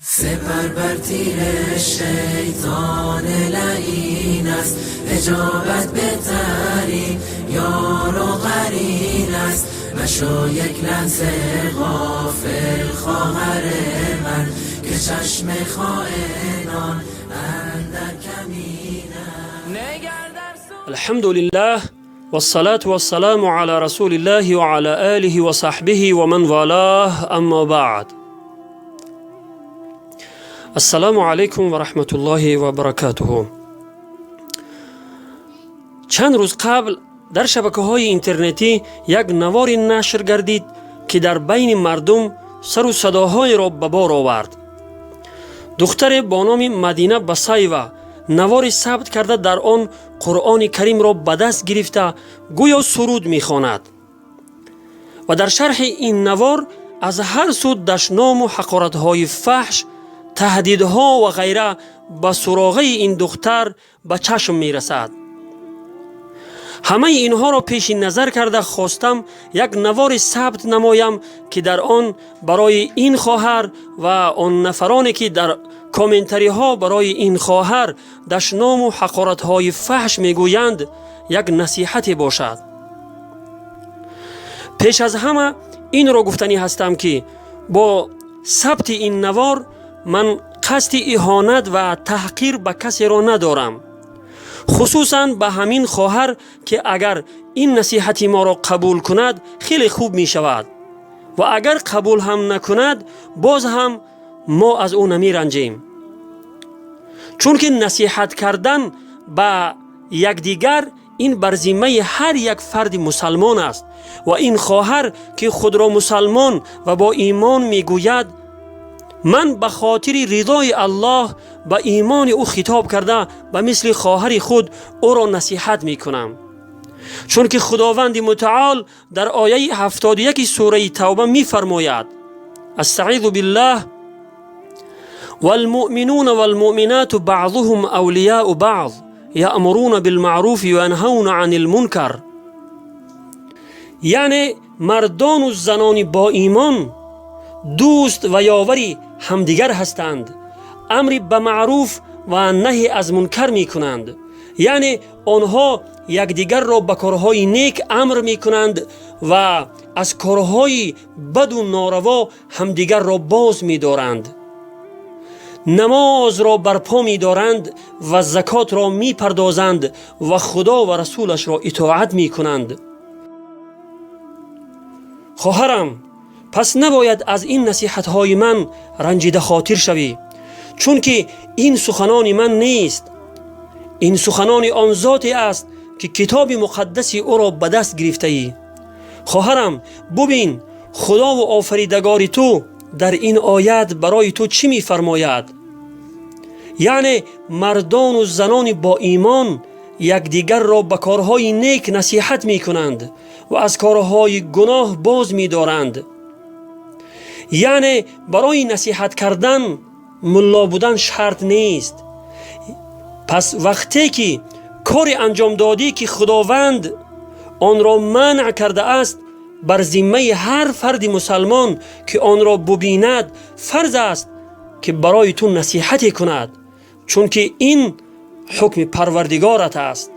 سپر بر تیر شیطان لعین است، حجابت بهترین یار و قرین است. مشو یک لحظه غافل خواهر من، که چشم خائنان اندر کمین است. الحمد لله والصلاة والسلام على رسول الله وعلى آله وصحبه ومن والاه، اما بعد. السلام علیکم و رحمت الله و برکاته. چند روز قبل در شبکه های اینترنتی یک نوار نشر گردید که در بین مردم سر و صداهای را به بار آورد. دختر با نام مدینه بسایوا نوار ثبت کرده، در آن قرآن کریم را به دست گرفته، گویا سرود میخواند و در شرح این نوار از هر سو دشنام و حقارت‌های فحش، تهدیدها و غیره به سراغه این دختر به چشم میرسد. همه اینها را پیش نظر کرده خواستم یک نوار ثبت نمایم که در آن برای این خواهر و آن نفرانی که در کامنتری ها برای این خواهر دشنام و حقارت های فحش میگویند یک نصیحت باشد. پیش از همه این را گفتنی هستم که با ثبت این نوار من قصد اهانت و تحقیر به کسی را ندارم، خصوصا به همین خواهر که اگر این نصیحت ما را قبول کند خیلی خوب می شود و اگر قبول هم نکند باز هم ما از او نمی رنجیم، چون که نصیحت کردن به یکدیگر این بر ذمه هر یک فرد مسلمان است و این خواهر که خود را مسلمان و با ایمان میگوید، من به خاطر رضای الله به ایمان او خطاب کرده به مثل خواهر خود او را نصیحت میکنم، چون که خداوند متعال در آیه 71 سوره توبه میفرماید: استعیذ بالله، والمؤمنون والمؤمنات بعضهم اولیاء بعض یأمرون بالمعروف وینهون عن المنکر. یعنی مردان و زنان با ایمان دوست و یاوری همدیگر هستند، امری به معروف و نهی از منکر میکنند. یعنی آنها یکدیگر را به کارهای نیک امر میکنند و از کارهای بد و ناروا همدیگر را باز میدارند، نماز را برپا میدارند و زکات را میپردازند و خدا و رسولش را اطاعت میکنند. خواهرم، پس نباید از این نصیحت های من رنجیده خاطر شوی، چون که این سخنان من نیست، این سخنان آن ذاتی است که کتاب مقدس او را به دست گرفته ای. خواهرم، ببین خدا و آفریدگار تو در این آیت برای تو چی میفرماید. یعنی مردان و زنان با ایمان یکدیگر را به کارهای نیک نصیحت میکنند و از کارهای گناه باز میدارند. یعنی برای نصیحت کردن ملا بودن شرط نیست. پس وقتی که کاری انجام دادی که خداوند آن را منع کرده است، بر ذمه هر فرد مسلمان که آن را ببیند فرض است که برای تو نصیحتی کند، چون که این حکم پروردگارت است.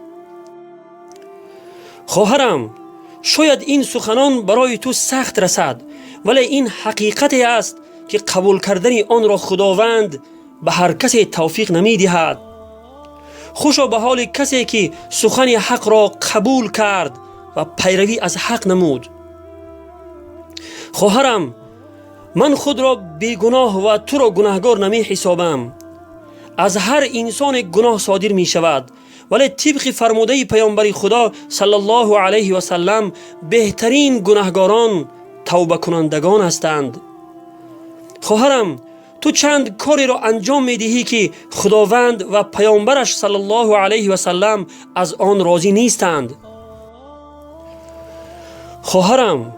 خواهرم، شاید این سخنان برای تو سخت رسد، ولی این حقیقتی است که قبول کردن آن را خداوند به هر کسی توفیق نمی دهد. خوشا به حال کسی که سخن حق را قبول کرد و پیروی از حق نمود. خواهرم، من خود را بیگناه و تو را گناهگار نمی حسابم. از هر انسان گناه صادر می شود، ولی طبق فرموده پیامبر خدا صلی الله علیه و سلم بهترین گناهگاران توبه کنندگان هستند. خواهرم، تو چند کاری را انجام می دهی که خداوند و پیامبرش صلی الله علیه و سلم از آن راضی نیستند. خواهرم،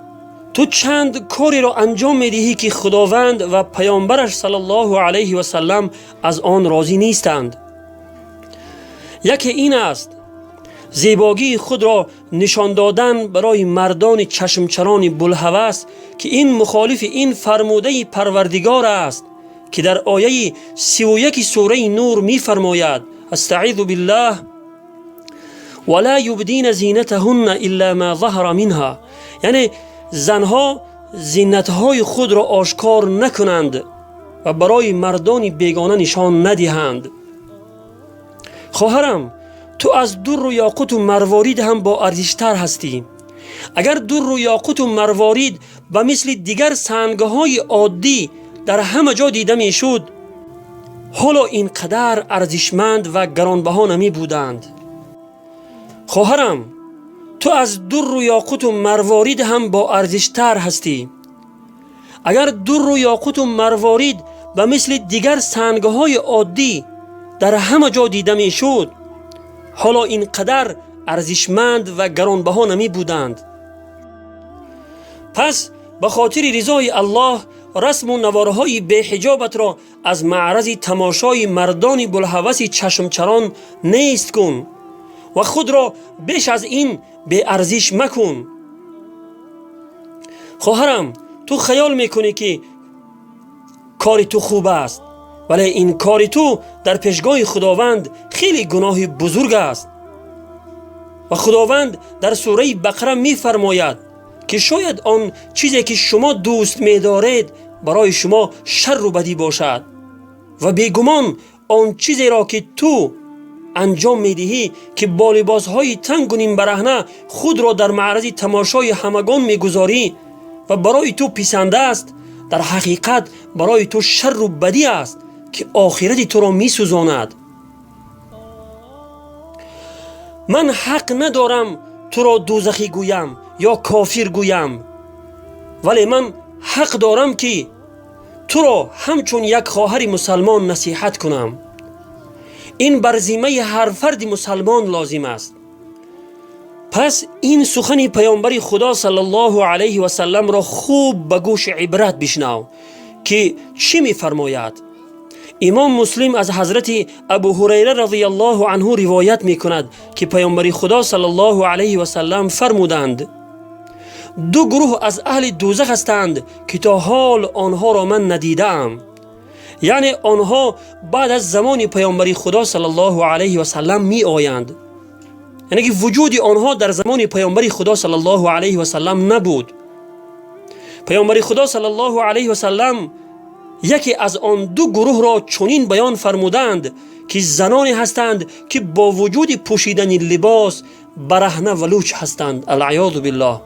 تو چند کاری را انجام می دهی که خداوند و پیامبرش صلی الله علیه و سلم از آن راضی نیستند. یکی این است زیباگی خود را نشان دادن برای مردان چشمچران بلهوس که این مخالف این فرموده پروردگار است ки дар ояи 31 сураи Нур мефармояд: астаизу биллаҳ, ва ла юбдина зинатаҳунна илла ма заҳара минҳа, яъне занҳо зинатҳои худро ошкор накунанд ва барои мардони бегона нишон надиҳанд. Хоҳарам, ту аз дурру ёқуту марворид ҳам боарзиштар ҳастӣ. Агар дурру ёқуту марворид ба мисли дигар сангҳои оддӣ дар ҳама ҷо дида мешуд, ҳоло ин қадар арзишманд ва гаронбаҳо намебуданд. Хоҳарам, ту аз дурру ёқуту марворид ҳам боарзиштар ҳастӣ. Агар дурру ёқуту марворид ба мисли дигар сангҳои оддӣ дар ҳама ҷо дида мешуд, ҳоло ин қадар арзишманд ва гаронбаҳо намебуданд. Пас ба хотири ризои Аллоҳ расму наворҳои беҳиҷобатро аз маърази тамошои мардони булҳаваси чашмчарон нест кун ва худро беш аз ин беарзиш макун. Хоҳарам, ту хаёл мекунӣ, ки кори ту хуб аст, вале ин кори ту дар пешгоҳи Худованд хеле гуноҳи бузург аст ва Худованд дар сураи Бақара мефармояд, ки шояд он чизе, ки шумо дӯст медоред, барои шумо шарру бадӣ бошад ва бегумон он чизеро, ки ту анҷом медиҳӣ, ки бо либосҳои тангу нимбараҳна худро дар маърази тамошои ҳамагон мегузорӣ ва барои ту писанда аст, дар ҳақиқат барои ту шарру бадӣ аст, ки охирати туро месӯзонад. Ман ҳақ надорам туро дӯзахӣ гӯям ё кофир гӯям, вале ман ҳақ дорам, ки туро ҳамчун як хоҳари мусалмон насиҳат кунам. Ин бар зиммаи ҳар фарди мусалмон лозим аст. Пас ин сухани паёмбари Худо саллаллоҳу алайҳи васалламро хуб ба гӯши ибрат бишнав, ки чӣ мефармояд. Имом Муслим аз ҳазрати Абу Ҳурайра разияллоҳу анҳу ривоят мекунад, ки паёмбари Худо саллаллоҳу алайҳи васаллам фармуданд: ду гурӯҳ аз аҳли дӯзах ҳастанд, ки то ҳол онҳоро ман надидаам. Яъне онҳо баъд аз замони паёмбари Худо саллаллоҳу алайҳи васаллам меоянд, яъне ки вуҷуди онҳо дар замони паёмбари Худо саллаллоҳу алайҳи васаллам набуд. Паёмбари Худо саллаллоҳу алайҳи васаллам яке аз он ду гурӯҳро чунин баён фармуданд, ки заноне ҳастанд, ки бо вуҷуди пӯшидани либос бараҳна ва луч ҳастанд, алъаёзу биллоҳ,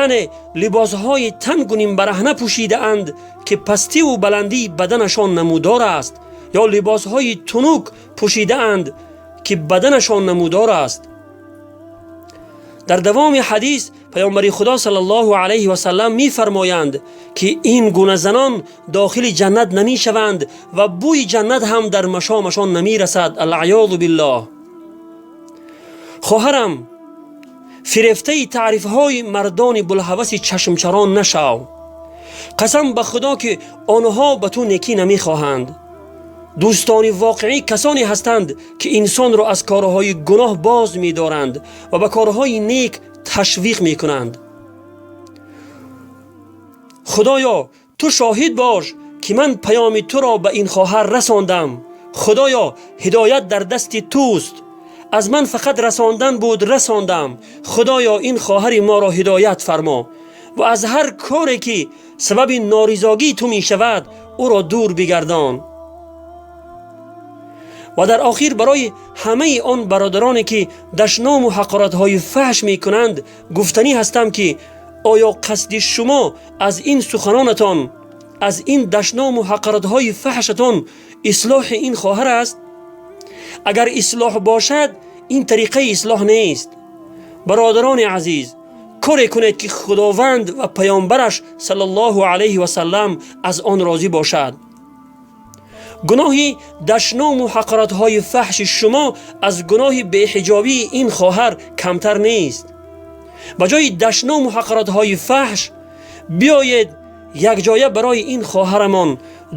яъне либосҳои тангу нимбараҳна пӯшидаанд, ки пастиву баландии баданашон намудор аст, ё либосҳои тунук пӯшидаанд, ки баданашон намудор аст. Дар давоми ҳадис паёмбари Худо саллаллоҳу алайҳи васаллам мефармоянд, ки ин гуна занон дохили ҷаннат намешаванд ва бӯи ҷаннат ҳам дар машомашон намерасад, алъаёзу биллоҳ. Хоҳарам, фирефтаи таърифҳои мардони булҳаваси чашмчарон нашав. Қасам ба Худо, ки онҳо ба ту некӣ намехоҳанд. Дӯстони воқеӣ касоне ҳастанд, ки инсонро аз корҳои гуноҳ боз медоранд ва ба корҳои нек ташвиқ мекунанд. Худоё, ту шоҳид бош, ки ман паёми туро ба ин хоҳар расондам. Худоё, ҳидоят дар дасти туст, аз ман фақат расондан буд, расондам. Худоё, ин хоҳари моро ҳидоят фармо ва аз ҳар коре, ки сабаби норизогии ту мешавад, ӯро дур бигардон. Ва дар охир барои ҳамаи он бародароне, ки дашному ҳақоратҳои фаҳш мекунанд, гуфтанӣ ҳастам, ки оё қасди шумо аз ин суханонатон, аз ин дашному ҳақоратҳои фаҳшатон ислоҳи ин хоҳар аст? Агар ислоҳ бошад, ин тариқаи ислоҳ нест. Бародарони азиз, коре кунед, ки Худованд ва паёмбараш саллаллоҳу алайҳи васаллам аз он розӣ бошад. Гуноҳи дашному ҳақоратҳои фаҳши шумо аз гуноҳи беҳиҷобии ин хоҳар камтар нест. Ба ҷои дашному ҳақоратҳои фаҳш биёед якҷоя барои ин хоҳарамон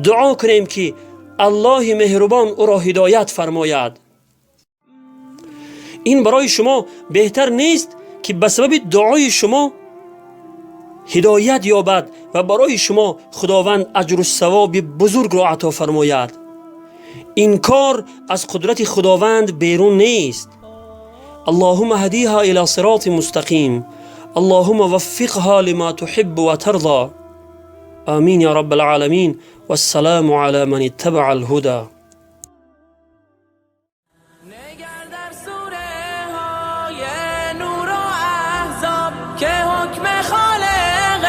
дуо кунем, ки Аллоҳи меҳрубон ӯро ҳидоят фармояд. Ин барои шумо беҳтар нест, ки ба сабаби дуои шумо ҳидоят ёбад ва барои шумо Худованд аҷру савоби бузургро ато фармояд. Ин кор аз қудрати Худованд берун нест. اللهم اهديها إلى صراط مستقيم، اللهم وفقها لما تحب وترضى، آمين يا رب العالمين، والسلام على من اتبع الهدى. نگر در سوره های نور و احزاب که حکم خالق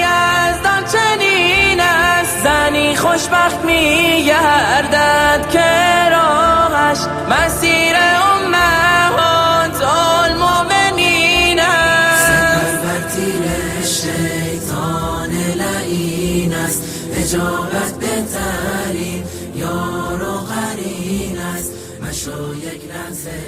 یزدان چنین است: زنی خوشبخت میگردد که راهش مسیر امهات المؤمنین است. سپر بر تیر شیطان لعین است، اجابت بهترین یار و قرین است. مشو یک لحظه.